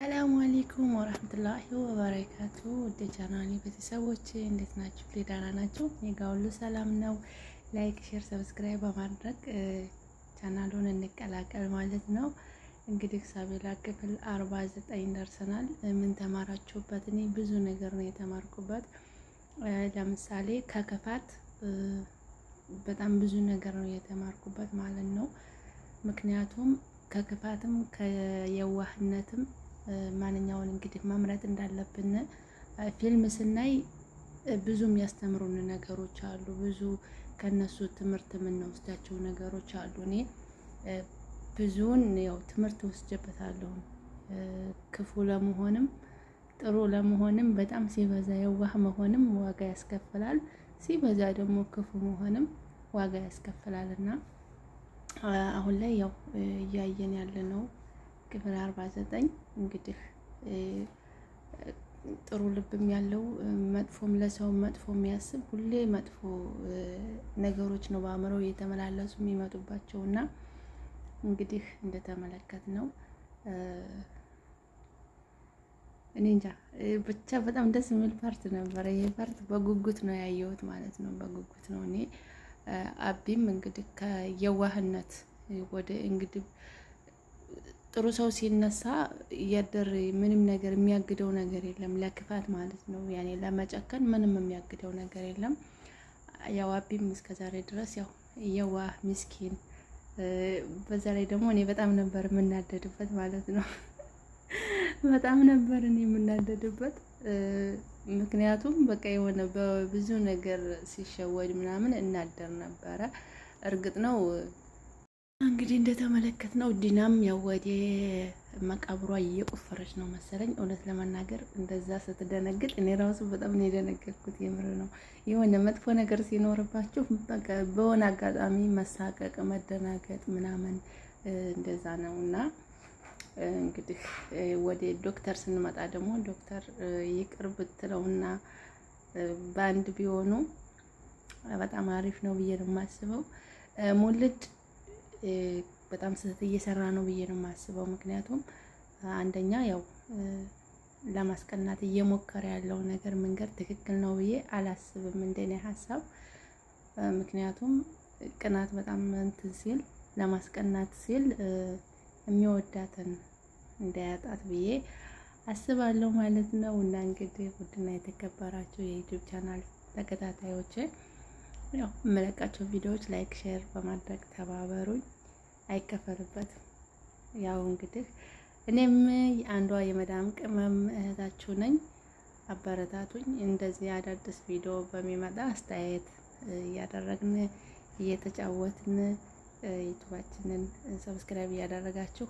ሰላሙ አለይኩም ወራህመቱላሂ ወበረካቱ። ወደ ቻናሌ ቤተሰቦች እንዴት ናችሁ? ደህና ናችሁ? እኔ ጋር ሁሉ ሰላም ነው። Like፣ share፣ subscribe በማድረግ ቻናሉን እንቀላቀል ማለት ነው። እንግዲህ ሳቤላ ክፍል 49 ደርሰናል። ምን ተማራችሁበት? እኔ ብዙ ነገር ነው የተማርኩበት። ለምሳሌ ከክፋት በጣም ብዙ ነገር ነው የተማርኩበት ማለት ነው። ምክንያቱም ከክፋትም ከየዋህነትም ማንኛውን እንግዲህ መምረጥ እንዳለብን ፊልም ስናይ ብዙ የሚያስተምሩን ነገሮች አሉ። ብዙ ከነሱ ትምህርት የምንወስዳቸው ነገሮች አሉ። እኔ ብዙውን ያው ትምህርት ወስጄበታለሁ። ክፉ ለመሆንም ጥሩ ለመሆንም በጣም ሲበዛ የዋህ መሆንም ዋጋ ያስከፍላል፣ ሲበዛ ደግሞ ክፉ መሆንም ዋጋ ያስከፍላል። እና አሁን ላይ ያው እያየን ያለ ነው ክፍል 49 እንግዲህ ጥሩ ልብም ያለው መጥፎም ለሰው መጥፎ የሚያስብ ሁሌ መጥፎ ነገሮች ነው በአእምሮው እየተመላለሱ የሚመጡባቸው። እና እንግዲህ እንደተመለከት ነው እኔ እንጃ ብቻ በጣም ደስ የሚል part ነበረ። ይሄ part በጉጉት ነው ያየሁት ማለት ነው። በጉጉት ነው እኔ አቢም እንግዲህ ከየዋህነት ወደ እንግዲህ ጥሩ ሰው ሲነሳ እያደር ምንም ነገር የሚያግደው ነገር የለም፣ ለክፋት ማለት ነው። ያኔ ለመጨከን ምንም የሚያግደው ነገር የለም። ያው አቢም እስከዛሬ ድረስ ያው የዋህ ምስኪን፣ በዛ ላይ ደግሞ እኔ በጣም ነበር የምናደድበት ማለት ነው። በጣም ነበር እኔ የምናደድበት። ምክንያቱም በቃ የሆነ በብዙ ነገር ሲሸወድ ምናምን እናደር ነበረ። እርግጥ ነው እንግዲህ እንደተመለከት ነው ዲናም ያው ወደ መቃብሯ እየቆፈረች ነው መሰለኝ። እውነት ለመናገር እንደዛ ስትደነግጥ እኔ ራሱ በጣም ነው የደነገጥኩት። የምር ነው። የሆነ መጥፎ ነገር ሲኖርባችሁ በቃ በሆነ አጋጣሚ መሳቀቅ፣ መደናገጥ ምናምን እንደዛ ነው። እና እንግዲህ ወደ ዶክተር ስንመጣ ደግሞ ዶክተር ይቅር ብትለውና በአንድ ቢሆኑ በጣም አሪፍ ነው ብዬ ነው የማስበው። ሙልጭ በጣም ስህተት እየሰራ ነው ብዬ ነው የማስበው። ምክንያቱም አንደኛ ያው ለማስቀናት እየሞከረ ያለው ነገር መንገድ ትክክል ነው ብዬ አላስብም፣ እንደኔ ሀሳብ። ምክንያቱም ቅናት በጣም እንትን ሲል ለማስቀናት ሲል የሚወዳትን እንዳያጣት ብዬ አስባለሁ ማለት ነው። እና እንግዲህ ውድና የተከበራችሁ የ YouTube channel ተከታታዮች ያው የምለቃቸው ቪዲዮዎች like፣ share በማድረግ ተባበሩኝ። አይከፈልበትም። ያው እንግዲህ እኔም አንዷ የመዳም ቅመም እህታችሁ ነኝ። አበረታቱኝ። እንደዚህ አዳዲስ ቪዲዮ በሚመጣ አስተያየት እያደረግን እየተጫወትን YouTube ኣችንን subscribe እያደረጋችሁ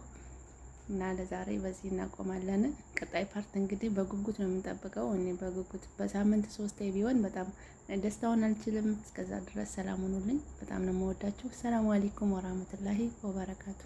እና ለዛሬ በዚህ እናቆማለን። ቀጣይ part እንግዲህ በጉጉት ነው የምንጠብቀው። እኔ በጉጉት በሳምንት 3 ቢሆን በጣም ደስታውን አልችልም። እስከዛ ድረስ ሰላም ሁኑልኝ። በጣም ነው የምወዳችሁ። ሰላም አለይኩም ወራህመቱላሂ ወበረካቱ።